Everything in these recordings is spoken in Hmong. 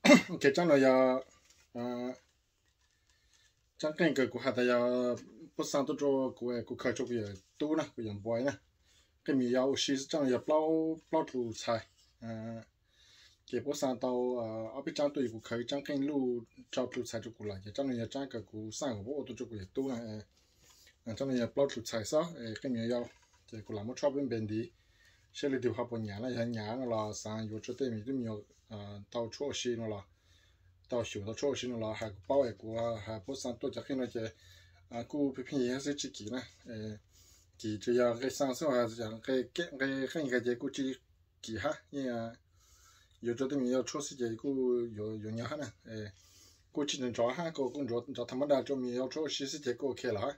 Ces tsaab no yog tsaab qeej kws kuv has tas yog puab xaa tuaj rua kuv, kuv khaws rua kuv yawm tub na, kuv yawm npua na. Qeej me nyuam yau ua si xwb, tsaab no yog plaub dlus txhais. Ces puab xaa tau ob peb tsaab tuaj, kuv khaws ib tsaab qeej luj rau dlus txhais rua kuv lawm, ces tsaab no yog tsaab kws kuv xaa kuv puab ua tuaj rua kuv yawm tub na. Tsaab no yog plaub dlus txhais xwb, qeej me nyuam yau. Ces kuv lam muab tshuab peb npe ntiv, saib leej twg ho puas nyam na, yog nyam no los xaav yuav rua tej me tub me nyuam tau tshuab ua si no los, tau xyum tau tshuab ua si no los has kuv paub es kuv has puab xaa tuaj cov qeej no ces kuj pheej pheej yig xwb tsis kim na. Kim tsuas yog nqe xaa xwb, nqe qeej nqe ces kuj tsis kim hab, yeej yuav rua tej me nyuam yau tshuab xwb ces kuj yuav nyog hab na. Kuj tsis nrov hab, kuj nrov tham mab dag rua me nyuam yau tshuab ua si xwb ces kuj ok lawm hab.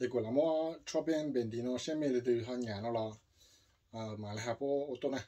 Es kuv lam muab tshuab peb npe ntiv no saib mej leej twg ho nyam no los mam le has puab ua tuaj na.